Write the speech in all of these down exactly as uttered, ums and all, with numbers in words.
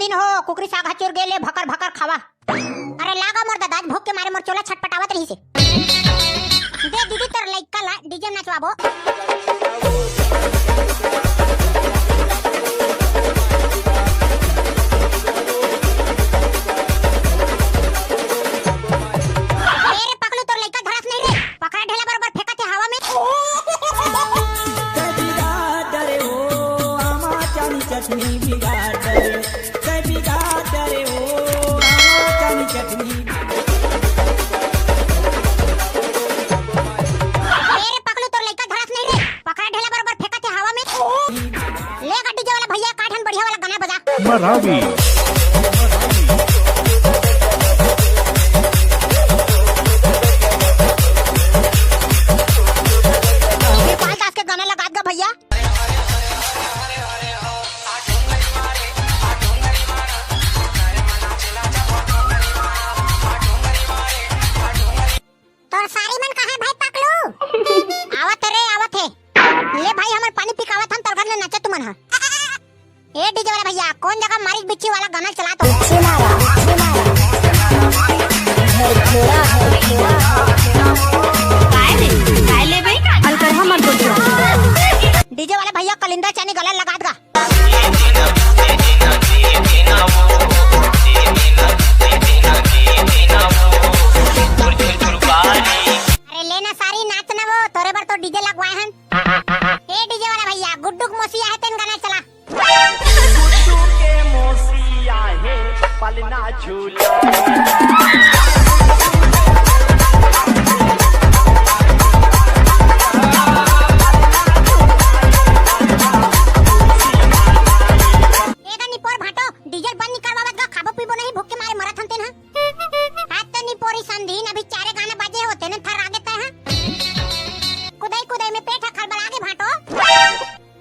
दिन हो, कुकरी साग ह चुर गे ले, भकर भकर खावा। अरे लागा मोर ददा, आज भूख के मारे मोर चोला छटपटावत रहिसे। दे दीदी तोर लइका ला डीजे नचवाबो। ए रे पकलू, तोर लइका धरस नहीं रे, पखरा ढेला बरोबर फेंकत हे हवा में। तै बिगाड़ डरे हो, आमा चानी चटनी बिगाड़ डरे। तै बिगाड़ डरे हो, आमा चानी चटनी। ए रे पकलू, तोर लइका धरस नहीं रे, पखरा ढेला बरोबर फेंकत हे हवा में। ले गा डीजे वाला भैया, का ठन बढ़िया वाला गाना बजा। मरावी। गोपाल दास के गाना लगात गा भैया। तोर सारी मन कहाँ हे भाई पकलू? आवत हे रे, आवत हे। ले भाई, हमर पानी पिकावत हन, तोर घर ले नाचा तुमन हा। ए डीजे वाला भैया, कौन जगह मारिच बिच्छी वाला गाना चला तो? बिच्छी मारा, बिच्छी मारा। घर घेरा, घर घेरा। काय रे? काय लेबे? अलकरहा मत बोल। डीजे वाला भैया, कलिंदर चानी गला लगात गा। अरे ले ना सारी, नाच ना वो, तोरे बर तो डीजे लगवाए हन। ए डीजे वाला भैया, गुड्डू के मौसी आहे तेन गाना चला। गुड्डू के मौसी आहे, पलना झूला। ए गा निपोर भाटो, डीजल बंद नहीं करवावत गा, खाबो पीबो नहीं, भूख के मारे मरत हन तेन हा। आज तो निपोरी संधीन, अभी चारे गाना बाजे होते ने थर आगे तय हा। कुदाई कुदाई में पेट हा खलबला गे भाटो।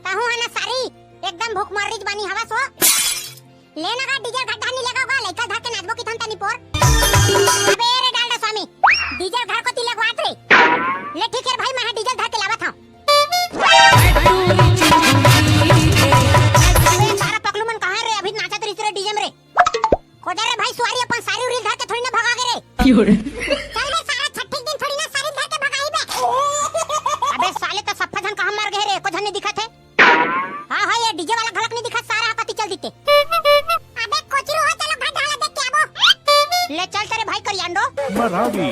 तहू हा ना सारी, एकदम भूख मर्रीच बानी हवस वो। ले ना गा डीजल घड्डा नहीं लेगा गा, लइका धर के नाचबो किथन तनी पोर। अबे रे डालडा स्वामी, डीजल घर कोती लगवात रे। ले ठीक हे भाई, मैं हा डीजल धर के लावत हूँ। अबे सारा पकलू मन कहाँ रे, अभी नाचत रहिस रे डीजे में रे। खोजा रे भाई सुआरी, अपन सारी उरील धर के थोड़ी ना भगा गे रे। क्यों रे? चल बे सारा, छठी के दिन थोड़ी ना सारी धर के भगाही बे। अबे साले तो सफ्फा झन कहाँ मर गे रे, एको झन नहीं दिखत हे। हाँ, हाँ, ये डीजे वाला घलक नहीं दिखा, सारा कति चल दीते। अबे कोचरू हो, चलो घर ढाला देख के आबो। ले चल तेरे भाई करियांडो। मरावी।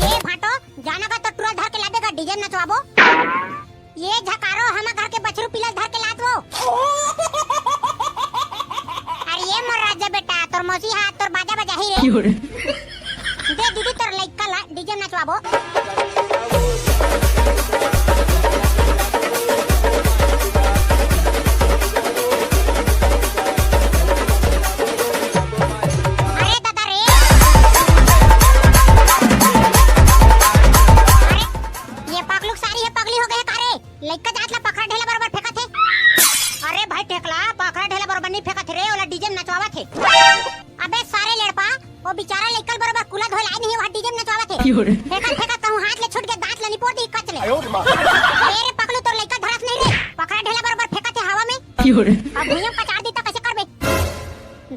ये भाटो, जाना का तो टुरा धर के लाबे का डीजे नचवाबो। ये झकारो, हम घर के बछरू पिला धर के लात वो। अरे ये मोर राजा बेटा, तोर मौसी हा, तोर बाजा बजाही रे। क्यों रे? दे दीदी तोर लइका ला डीजे नचवाबो। अरे दादा रे। अरे, ये पगलू के सारी हे, पगली हो गे हे का रे? लइका जात ला पखरा ढेला बरोबर फेंकत हे। अरे भाई टेकला, पखरा ढेला बरोबर नहीं फेंकत हे रे, ओला डीजे में नचवावत हे। अबे सारे लेड़पा, वो बेचारा लइका ल बरोबर कुला धोए ला आय नहीं, वहाँ डीजे में नचवावत हे। क्यों रे? फेंकत फेंकत कहूँ हाथ ले छूट के दांत ला निपोर दी कच ले। आयो रे माँ। ए रे पकलू, तोर लइका धरस नहीं रे, पखरा ढेला बरोबर फेंकत हे हवा में। क्यों रे? अब भुइयां कचार दी तो कैसे करबे?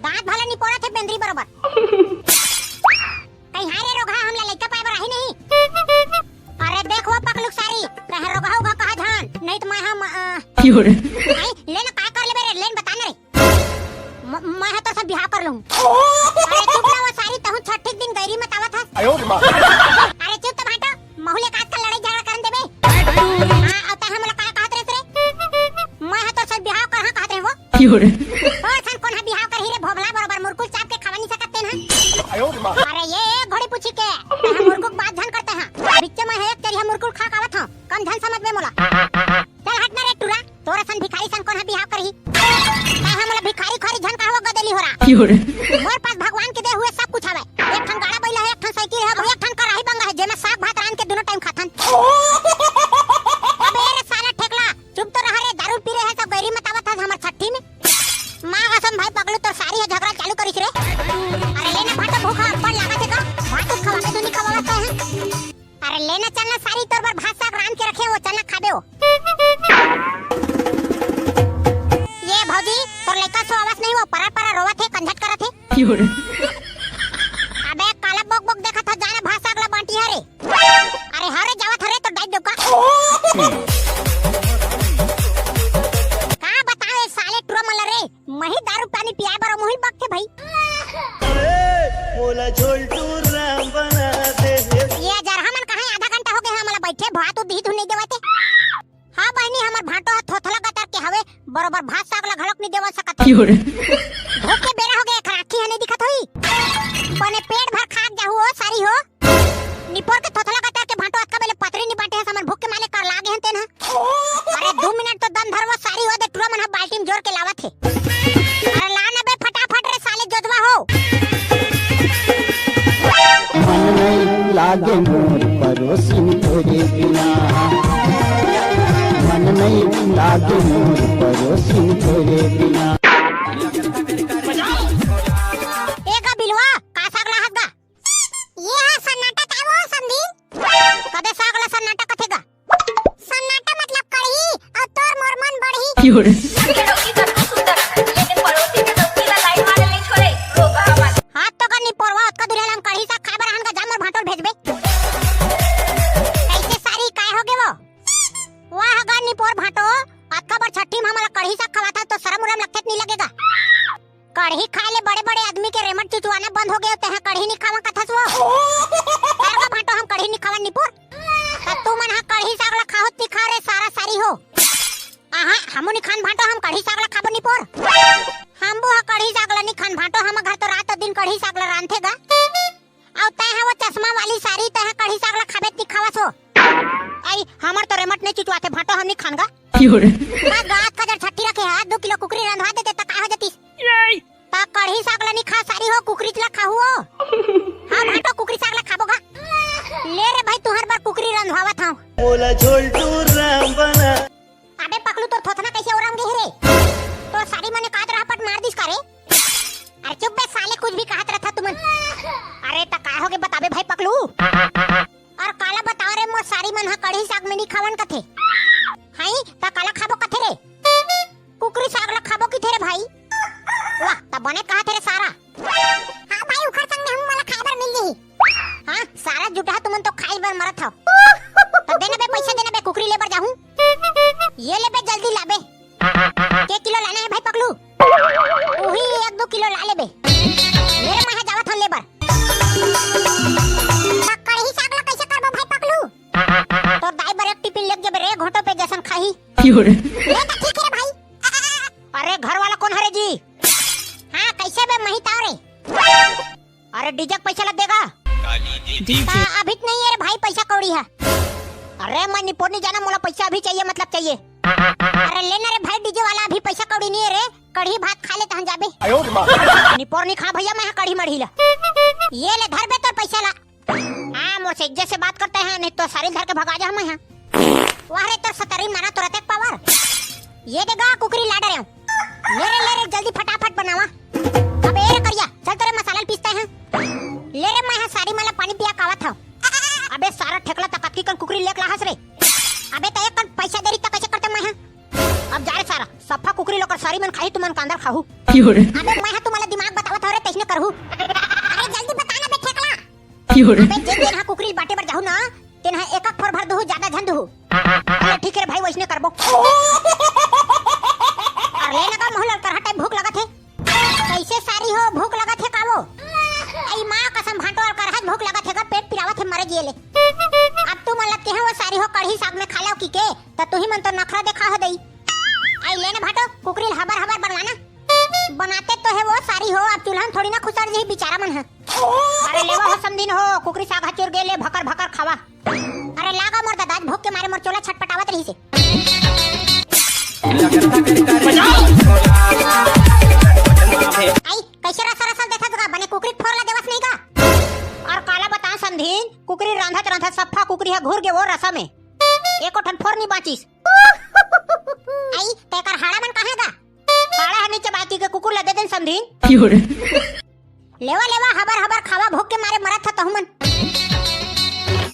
दांत भला निपोरत हे बेंदरी बरोबर। कहीं हाय रे रोगहा, हमला लइका पाए बर आही नहीं। अरे देख वो पकलू के सारी, कहे रोगहा उगहा कहा झन, नहीं तो मैं हम, अ, क्यों रे? नहीं, लेन काय कर लेबे रे, लेन बता ना रे। म-, मैं हा तोर से बिहाव कर लूं। अरे चुप ना वो सारी, तहूं छठी के दिन गैरी मत आवत हस। आयो रे माँ। अरे चुप तो भाटो, महू ले का आजकल लड़ाई झगड़ा करन देबे। हाँ, अउ तैं हमला काय कहत रहे रे? मैं हा तोर से बिहाव कर, हाँ कहत रहे वो। क्यों रे? ओ सन कोन हा बिहाव करही रे भोभला बरोबर मुरकुल चाप के खावा नहीं सकत तेन हा। आयो रे माँ। अरे ये, ये घोड़ी पूछी के, तैं हा मुरकुल के बात झन करते हा। बिच्चे मैं हा एक चरिहा मुरकुल खा खावत हूँ, कम झन समझ में मोला। चल हट ना रे टुरा, तोर सन भिखारी सन कोन हा बिहाव करही? तैं हा मोला भिखारी खारी झन कहवा गदेली हो रहा। क्यों रे? मोर पास भगवान के दे हुए सब कुछ हवे। एक ठन गाड़ा बैला है, एक ठन साइकिल है, एक ठन कढ़ाई बंगा है, जेमा साग भात रांध के दोनों टाइम खाथन। अबे रे साला ठेकला, चुप तो रह रे, दारू पी रहे हैं सब गैरी मत आवत हस हमर छट्ठी में। माँ कसम भाई पगलू तोर सारी हे झगड़ा चालू करिस रे। अरे लेना भाटो भूखा अब्बड़ लागत हे का? भात उत खवाबे तो नहीं खवावत हे। अरे लेना चलना सारी तोर बर भात साग रांध के रखे वो चलना खाबे वो। अबे काला बोक बोक देखत ह, जाना भात साग ला बांटी हरे। अरे हरे जावत हरे तो डाइट देव का। का बताओ ए साले टुरा मन ला रे, मही दारू पानी पियाए बर मुही बकथे भाई। मोला झोलटू राम बना दे। ये जरहा मन कहाँ आधा घंटा हो गया हमला बैठे, भात उत दिही धुन नहीं देवते। हाँ बहिनी, हमर भांटो ह थोथला गतर के हवे, बरोबर भात साग ला घलोक नहीं देवल सकत हे। भूख के बेरा हो गया, एक राखी ह नहीं दिखत होई। बने पेट भर खा के जाहू ओ सारी हो। निपोर के थोथला गतर के भांटो अतका बेले पतरी नहीं बांटे हस, हमन भूख के मारे कर लागे हन तेन ह। अरे दू मिनट तो दम धरवो सारी हो, दे टुरा मन ह बाल्टी में जोर के लावत हे। अरे ला ना बे फटाफट रे साले जोजवा हो। मन नहीं लागे मोर परोसिन तोरे बिना, मन नहीं लागे मोर परोसिन तोरे बिना। ए गा बिलवा, का साग लाहत गा? ये हा सन्नाटा का वो समधी? कदे साग ला सन्नाटा कथे गा? सन्नाटा मतलब कढ़ी, अउ तोर मोर मन बढ़ी। की हो रे? घर के डौकी कतको सुंदर, लेकिन पड़ोसी के डौकी ला लाइन मारे ले छोड़े, रोगा हवा। हाथ तो कर निपोरवा, ओतका दुरिहा ला हम कढ़ी साग खाए बर आहन का, जा मोर भांटो ल भेजबे। कैसे सारी काय हो गे वो? वाह गा निपोर भांटो, अतका बड़ छट्ठी में हमला कढ़ी साग खवाथा तो शरम उरम लगथे त नहीं लगेगा? कढ़ी खाए ले बड़े-बड़े आदमी के रेमट चुचुआना बंद हो गए, तेहा कढ़ी नहीं खावा कथस वो। तारगा भांटो हम कढ़ी नहीं खावन निपोर। त तू मन हा कढ़ी साग ला खाहो ती खा रे सारा सारी हो। आहा, हमू नहीं खान भांटो हम कढ़ी साग ला खाबो निपोर। हम बू हा कढ़ी साग ला नहीं खान भांटो, हम घर तो रात दिन कढ़ी साग ला रांधे गा। अउ तैं हा वो चश्मा वाली सारी, तैं हा कढ़ी साग ला खाबे ती खावस हो। आई, हमर तो रेमट नहीं चुचुआथे भांटो, हम नहीं खान गा। की हो रे? बस गात का जड़ छट्टी रखे हा, दू किलो कुकरी रंधवा देते त का हो जतिस? त कढ़ी साग ला नहीं खा सारी हो, कुकरी ला खाहू हो। हाँ भांटो कुकरी साग ला खाबो गा। ले रे भाई तुहर बर कुकरी रंधवावत हूँ। मोला झोलटू राम बना। अबे पकलू तोर थोथना कैसे ओरम गे हे रे? तोर सारी मने कात रहा पट मार दिस का रे? अरे चुप बे साले, कुछ भी कहत रहता तुमन। अरे त का हो गे बताबे भाई पकलू? अउ काला बताओ रे, मोर सारी मन हा कढ़ी साग में नहीं खावन कथे। हाई, त काला खाबो कथे रे? कुकरी साग ला खाबो किथे रे भाई? वाह, त बने कहा थे रे सारा। हाँ भाई, उखर संग में हमू मन ला खाए बर मिल जही। हाँ, सारा जुटहा तुमन तो खाए बर मरत हव। त देना बे पैसा, देना बे, कुकरी ले बर जाहूँ। ये ले बे, जल्दी ला बे। के किलो लाना है भाई पकलू? उही एक दू किलो ला ले बे। ले रे, मैं हा जावत हूँ ले बर। त कढ़ी साग ला कैसे करबो भाई पकलू? तोर दाई बर एक टिफिन लेके जबे रे, घोटो पे जैसन खाही। की हो रे? ये तो ठीक है रे भाई। अरे घर वाला कौन हरे जी? हाँ, कैसे बे मही ताव रे? अरे डीजे के पैसा ला देगा? डीजे। हाँ, अभी तो नहीं है रे भाई पैसा कौड़ी है। अरे मैं निपोर नहीं जाना, मोला पैसा अभी चाहिए, मतलब चाहिए। अरे लेना रे भाई डीजे वाला, अभी पैसा कौड़ी नहीं है रे, कढ़ी भात खा ले तहन जाबे। आयो रे माँ। निपोर नहीं खा भैया मैं कढ़ी मढ़ी ला। ये ले धर बे तोर पैसा ला। हाँ, मोर से इज्जत से बात करते हैं, नहीं तो सारी धर के भगा जा मैं यहाँ। वाह रे, तोर सतरी मारा तो रहते पावर। ये देगा कुकरी ला डरे हूँ। ले रे, ले रे, जल्दी फटाफट बनावा। अबे ए रे करिया, चल तोरे मसाला ल पीसते हैं। ले रे, मैं हा सारी मन ला पानी पिया कावत हूँ। अबे सारा ठेकला तक अतकी कन कुकरी लेके लाहस रे। अबे त एक कन पैसा देरी त कैसे करते मैं हा? अब जा रे सारा, सफा कुकरी लोकर सारी मन खाही, तुमन कांदर खाहू। की हो रे? अबे मैं हा तुम्हारा दिमाग बतावत हूँ रे, तैसने करहू। अरे जल्दी बता ना बे ठेकला। की हो रे? अबे जेन जेन हा कुकरी बांटे बर जाहू ना, तेन हा एक एक फोर भर दुहू, ज्यादा झन दुहू। अरे ठीक है रे भाई, वैसने करबो। अरे ले ना का मोहन लाल करहा टाइप भूख लगत हे। कैसे सारी हो, भूख लगत हे का वो? आई माँ कसम भांटो अउ करहा भूख लगत हे का, पेट पिरावत हे मरे जिए ले। अब तू मन लगते हैं वो सारी हो कढ़ी साग में खा लो की के, त तू ही मन तो नखरा देखा हो दई। आई ले ना भांटो, कुकरी ल हबर हबर बनवाना। बनाते तो है वो सारी हो, अब चूल्हा में थोड़ी ना खुसर जी बेचारा मन है। अरे लेवा हो समधिन हो, कुकरी साग ह चुर गेले, भकर भकर खावा। अरे लागा मोर दादा, आज भूख के मारे मोर चोला छटपटावत रही से। आई, कैसे रसा रसा देखत का, बने कुकरी फोर ला देवस नहीं का? अउ काला बता समधिन, कुकरी रांधत रांधत सफा कुकरी ह घुर गे वो रसा में। एको ठन फोर नहीं बांचिस। आई, तेकर हाड़ा मन कहाँ गा? हाड़ा ह नीचे बाकी के कुकुर ला दे देन समधिन। लेवा, लेवा, हबर, हबर खावा, भूख के मारे मरत ह तहु मन।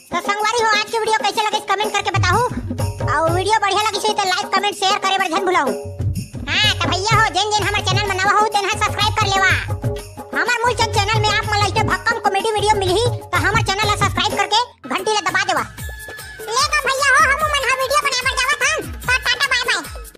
तो संगवारी हो, आज के video कैसे लगे, comment करके बताहू। अउ video बढ़िया लगी से तो like, comment, share करे बर झन भुलाहू। हाँ, तो भैया हो, जेन जेन हमर channel में नवा हो, तेन ह subscribe